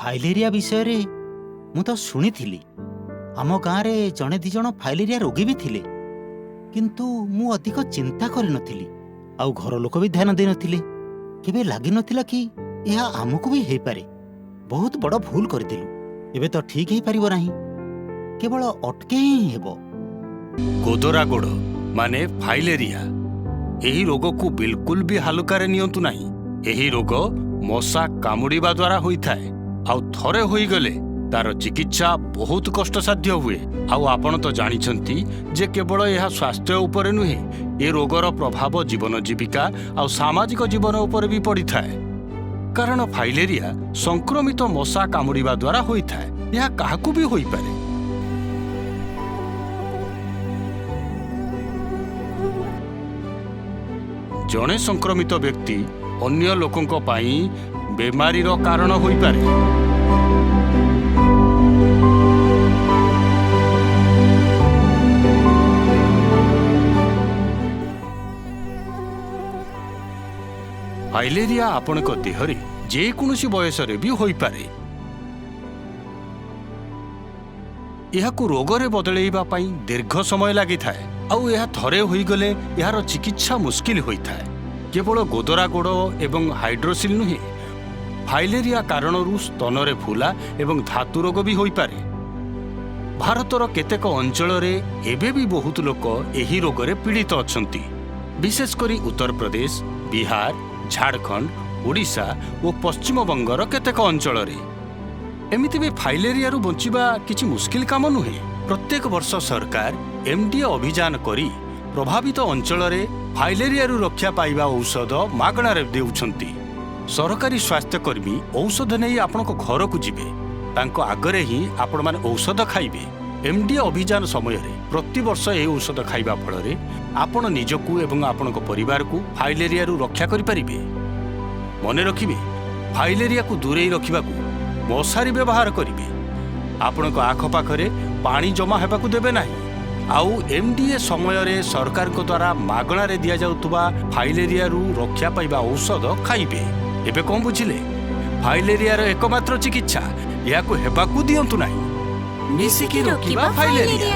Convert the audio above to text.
Filaria ବିଷୟରେ ମୁଁ ତ ଶୁଣିଥିଲି। ଆମ ଗାଁରେ ଜଣେ ଦି ଜଣ ଫାଇଲେରିଆ ରୋଗୀ ବି ଥିଲେ, କିନ୍ତୁ ମୁଁ ଅଧିକ ଚିନ୍ତା କରିନଥିଲି ଆଉ ଘର ଲୋକ ବି ଧ୍ୟାନ ଦେଇନଥିଲେ। କେବେ ଲାଗିନଥିଲା କି ଏହା ଆମକୁ ବି ହେଇପାରେ। ବହୁତ ବଡ଼ ଭୁଲ କରିଦେଲୁ। ଏବେ ତ ଠିକ୍ ହେଇପାରିବ ନାହିଁ, କେବଳ ଅଟକେଇ ହିଁ ହେବ। ଗୋଦରା ଗୋଡ଼ ମାନେ ଫାଇଲେରିଆ, ଏହି ରୋଗକୁ ବିଲକୁଲ ବି ହାଲୁକାରେ ନିଅନ୍ତୁ ନାହିଁ। ଏହି ରୋଗ ମଶା କାମୁଡ଼ିବା ଦ୍ୱାରା ହୋଇଥାଏ, ଆଉ ଥରେ ହୋଇଗଲେ ତାର ଚିକିତ୍ସା ବହୁତ କଷ୍ଟସାଧ୍ୟ ହୁଏ। ଆଉ ଆପଣ ତ ଜାଣିଛନ୍ତି ଯେ କେବଳ ଏହା ସ୍ୱାସ୍ଥ୍ୟ ଉପରେ ନୁହେଁ, ଏ ରୋଗର ପ୍ରଭାବ ଜୀବନ ଜୀବିକା ଆଉ ସାମାଜିକ ଜୀବନ ଉପରେ ବି ପଡ଼ିଥାଏ। କାରଣ ଫାଇଲେରିଆ ସଂକ୍ରମିତ ମଶା କାମୁଡ଼ିବା ଦ୍ୱାରା ହୋଇଥାଏ। ଏହା କାହାକୁ ବି ହୋଇପାରେ। ଜଣେ ସଂକ୍ରମିତ ବ୍ୟକ୍ତି ଅନ୍ୟ ଲୋକଙ୍କ ପାଇଁ ବେମାରୀର କାରଣ ହୋଇପାରେ। ଫାଇଲେରିଆ ଆପଣଙ୍କ ଦେହରେ ଯେକୌଣସି ବୟସରେ ବି ହୋଇପାରେ। ଏହାକୁ ରୋଗରେ ବଦଳେଇବା ପାଇଁ ଦୀର୍ଘ ସମୟ ଲାଗିଥାଏ, ଆଉ ଏହା ଥରେ ହୋଇଗଲେ ଏହାର ଚିକିତ୍ସା ମୁସ୍କିଲ ହୋଇଥାଏ। କେବଳ ଗୋଦରା ଗୋଡ଼ ଏବଂ ହାଇଡ୍ରୋସିଲ୍ ନୁହେଁ, ଫାଇଲେରିଆ କାରଣରୁ ସ୍ତନରେ ଫୁଲା ଏବଂ ଧାତୁ ରୋଗ ବି ହୋଇପାରେ। ଭାରତର କେତେକ ଅଞ୍ଚଳରେ ଏବେ ବି ବହୁତ ଲୋକ ଏହି ରୋଗରେ ପୀଡ଼ିତ ଅଛନ୍ତି। ବିଶେଷ କରି ଉତ୍ତରପ୍ରଦେଶ, ବିହାର, ଝାଡ଼ଖଣ୍ଡ, ଓଡ଼ିଶା ଓ ପଶ୍ଚିମବଙ୍ଗର କେତେକ ଅଞ୍ଚଳରେ। ଏମିତି ବି ଫାଇଲେରିଆରୁ ବଞ୍ଚିବା କିଛି ମୁସ୍କିଲ କାମ ନୁହେଁ। ପ୍ରତ୍ୟେକ ବର୍ଷ ସରକାର ଏମଡିଏ ଅଭିଯାନ କରି ପ୍ରଭାବିତ ଅଞ୍ଚଳରେ ଫାଇଲେରିଆରୁ ରକ୍ଷା ପାଇବା ଔଷଧ ମାଗଣାରେ ଦେଉଛନ୍ତି। ସରକାରୀ ସ୍ୱାସ୍ଥ୍ୟକର୍ମୀ ଔଷଧ ନେଇ ଆପଣଙ୍କ ଘରକୁ ଯିବେ, ତାଙ୍କ ଆଗରେ ହିଁ ଆପଣମାନେ ଔଷଧ ଖାଇବେ। ଏମଡିଏ ଅଭିଯାନ ସମୟରେ ପ୍ରତିବର୍ଷ ଏହି ଔଷଧ ଖାଇବା ଫଳରେ ଆପଣ ନିଜକୁ ଏବଂ ଆପଣଙ୍କ ପରିବାରକୁ ଫାଇଲେରିଆରୁ ରକ୍ଷା କରିପାରିବେ। ମନେ ରଖିବେ, ଫାଇଲେରିଆକୁ ଦୂରେଇ ରଖିବାକୁ ମଶାରୀ ବ୍ୟବହାର କରିବେ। ଆପଣଙ୍କ ଆଖପାଖରେ ପାଣି ଜମା ହେବାକୁ ଦେବେ ନାହିଁ। ଆଉ ଏମଡିଏ ସମୟରେ ସରକାରଙ୍କ ଦ୍ୱାରା ମାଗଣାରେ ଦିଆଯାଉଥିବା ଫାଇଲେରିଆରୁ ରକ୍ଷା ପାଇବା ଔଷଧ ଖାଇବେ। ଏବେ କଣ ବୁଝିଲେ? ଫାଇଲେରିଆର ଏକମାତ୍ର ଚିକିତ୍ସା, ଏହାକୁ ହେବାକୁ ଦିଅନ୍ତୁ ନାହିଁ। ମିଶିକି ରୋକିବା ଫାଇଲେରିଆ।